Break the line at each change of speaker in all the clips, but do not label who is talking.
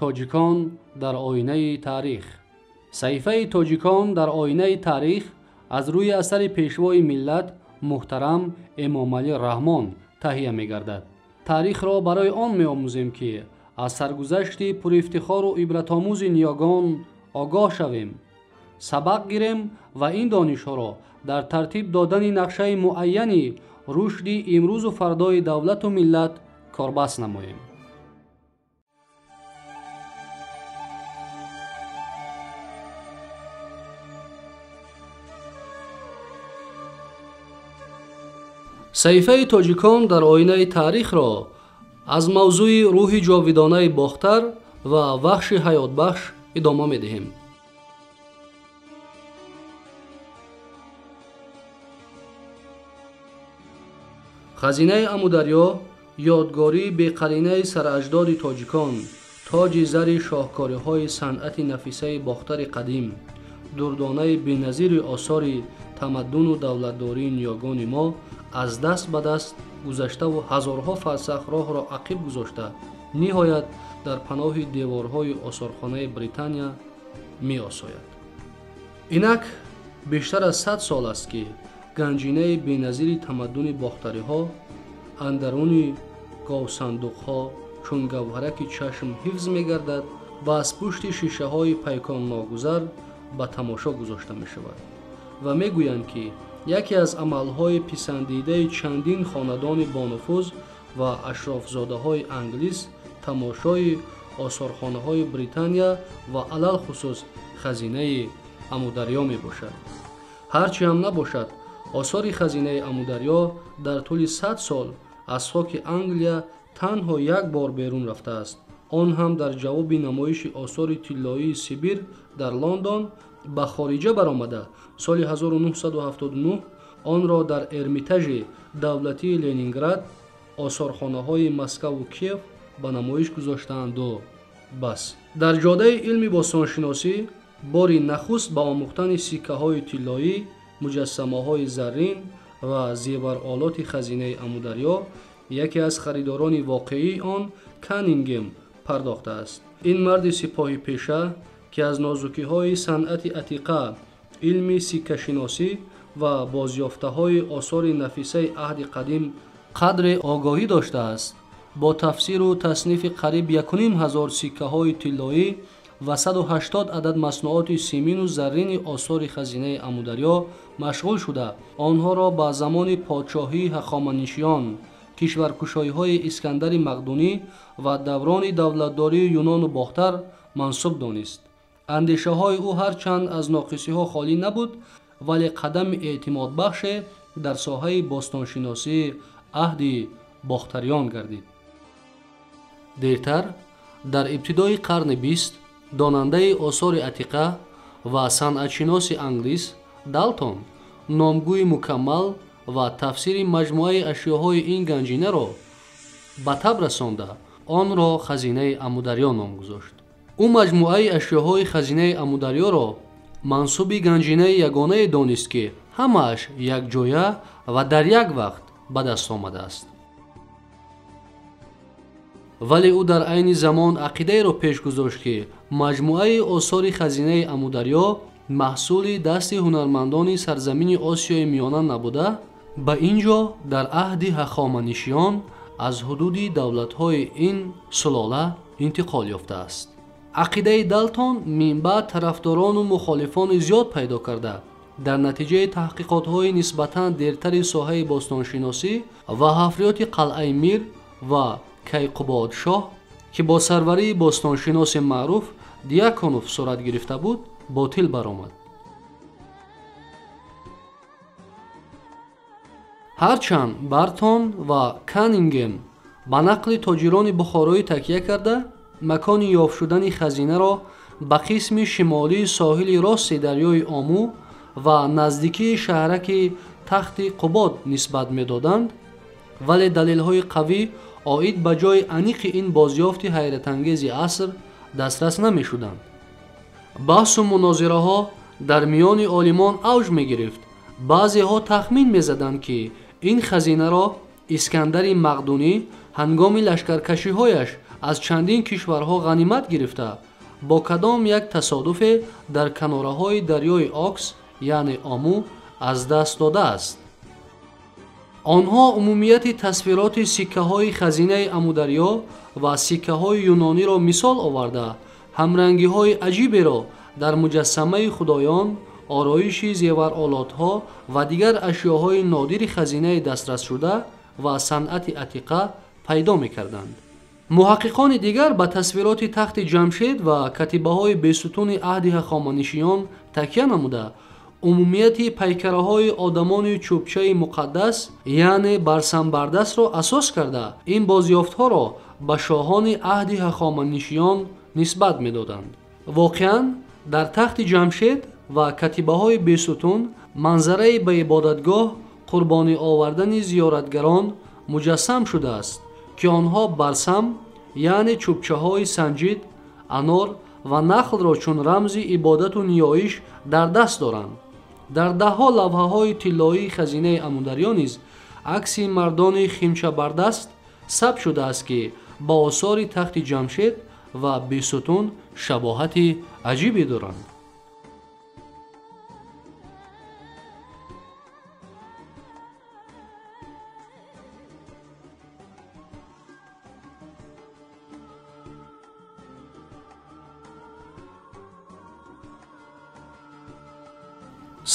Тоҷикон дар оинаи таърих. Саҳифаи Тоҷикон дар оинаи таърих аз рӯи асари пешвои миллат муҳтарам Эмомалӣ Раҳмон таҳия мегардад. Таърихро барои он меомӯзем, ки аз саргузашти пурифтихору ибратомӯзи ниёгон огоҳ шавем, сабақ гирем ва ин донишҳоро дар тартиб додани нақшаи муайяни рушди имрӯзу фардои давлату миллат корбаст намоем. Саҳифаи Тоҷикон дар оинаи таърихро аз мавзӯи рӯҳи ҷовидонаи Бохтар ва Вахши ҳаётбахш идома медиҳем. Хазинаи Амударё ёдгории беқаринаи сараҷдоди тоҷикон, тоҷи зари шоҳкориҳои санъати нафисаи Бохтари қадим, дурдонаи беназири осори тамаддуну давлатдории ниёгони мо аз даст ба даст гузаштаву ҳазорҳо фарсах роҳро ақиб гузошта, ниҳоят дар паноҳи деворҳои осорхонаи Британия меосояд. Инак бештар аз 100 сол аст, ки ганҷинаи беназири тамаддуни бохтариҳо андаруни говсандуқҳо чун гавҳараки чашм ҳифз мегардад ва аз пушти шишаҳои пайконногузар ба тамошо гузошта мешавад ва мегӯянд, ки яке аз амалҳои писандидаи чандин хонадони бонуфуз ва ашрофзодаҳои англис тамошои осорхонаҳои Британия ва алалхусус хазинаи Амударё мебошад. Ҳарчи ҳам набошад, осори хазинаи Амударё дар тӯли 100 сол аз хоки Англия танҳо як бор берун рафтааст. Он ҳам дар ҷавоби намоиши осори тиллоии Сибир дар Лондон ба хориҷа баромада, соли 1979 онро дар Эрмитажи давлатии Ленинград, осорхонаҳои Москаву Киев ба намоиш гузоштаанду бас. Дар ҷодаи илми бостоншиносӣ бори нахуст ба омӯхтани сиккаҳои тиллоӣ, муҷассамаҳои заррин ва зеваролоти хазинаи Амударё яке аз харидорони воқеии он Каннингем пардохтааст. Ин марди сипоҳи пеша, ки аз нозукиҳои санъати атиқа, илми сиккашиносӣ ва бозёфтаҳои осори нафисаи аҳди қадим қадре огоҳӣ доштааст, бо тафсиру таснифи қариб 1500 сиккаҳои тиллоӣ ва 180 адад маснуоти симину заррини осори хазинаи Амударё машғул шуда, онҳоро ба замони подшоҳии ҳахоманишиён, кишваркушоиҳои Искандари Мақдунӣ ва даврони давлатдории Юнону Бохтар мансуб донист. Андешаҳои ӯ ҳарчанд аз ноқисиҳо холӣ набуд, вале қадами эътимодбахше дар соҳаи бостоншиносии аҳди бохтариён гардид. Дертар, дар ибтидои қарни 20, донандаи осори атиқа ва санъатшиноси англис Далтон номгӯи мукаммал ва тафсири маҷмӯаи ашёҳои ин ганҷинаро ба таб расонда, онро хазинаи Амударё ном гузошт. Ӯ маҷмӯаи ашёҳои хазинаи Амударёро мансуби ганҷинаи ягонае донист, ки ҳамааш якҷоя ва дар як вақт ба даст омадааст. Вале ӯ дар айни замон ақидаеро пеш гузошт, ки маҷмӯаи осори хазинаи Амударё маҳсули дасти ҳунармандони сарзамини Осиёи Миёна набуда, ба ин ҷо дар аҳди ҳахоманишиён аз ҳудуди давлатҳои ин сулола интиқол ёфтааст. Ақидаи Далтон минбаъд тарафдорону мухолифони зиёд пайдо карда, дар натиҷаи таҳқиқотҳои нисбатан дертари соҳаи бостоншиносӣ ва ҳафриёти қалъаи Мир ва Кайқубодшоҳ, ки бо сарварии бостоншиноси маъруф Диаконов сурат гирифта буд, ботил баромад. Ҳарчанд Бартон ва Каннингем ба нақли тоҷирони бухороӣ такя карда, макони ёфт шудани хазинаро ба қисми шимолии соҳили рости дарёи Омӯ ва наздикии шаҳраки Тахти Қубод нисбат медоданд, вале далелҳои қавӣ оид ба ҷои аниқи ин бозёфти ҳайратангези аср дастрас намешуданд. Баҳсу мунозираҳо дар миёни олимон авҷ мегирифт. Баъзеҳо тахмин мезаданд, ки ин хазинаро Искандари Мақдунӣ ҳангоми лашкаркашиҳояш аз чандин кишварҳо ғанимат гирифта, бо кадом як тасодуфе дар канораҳои дарёи Окс, яъне Ому, аз даст додааст. Онҳо умумияти тасвироти сиккаҳои хазинаи Амударё ва сиккаҳои юнониро мисол оварда, ҳамрангиҳои аҷиберо дар муҷассамаи худоён, ороиши зеваролотҳо ва дигар ашёҳои нодири хазинаи дастрасшуда ва санъати атиқа пайдо мекарданд. Муҳаққиқони дигар ба тасвироти тахти Ҷамшед ва катибаҳои бесутуни аҳди ҳахоманишиён такя намуда, умумияти пайкараҳои одамони чӯбчаи муқаддас, яъне барсамбардастро асос карда, ин бозёфтҳоро ба шоҳони аҳди ҳахоманишиён нисбат медоданд. Воқеан, дар тахти Ҷамшед ва катибаҳои бесутун манзараи ба ибодатгоҳ қурбонӣ овардани зиёратгарон муҷассам шудааст, ки онҳо барсам, яъне чӯбчаҳои санҷид, анор ва нахлро чун рамзи ибодату ниёиш дар даст доранд. Дар даҳҳо лавҳаҳои тиллоии хазинаи Амударё низ акси мардони химчабардаст сабт шудааст, ки ба осори тахти Ҷамшед ва Бесутун шабоҳати аҷибе доранд.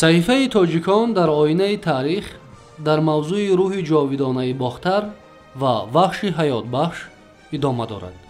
Саҳифаи тоҷикон дар оинаи таърих дар мавзӯи рӯҳи ҷовидонаи Бохтар ва Вахши ҳаётбахш идома дорад.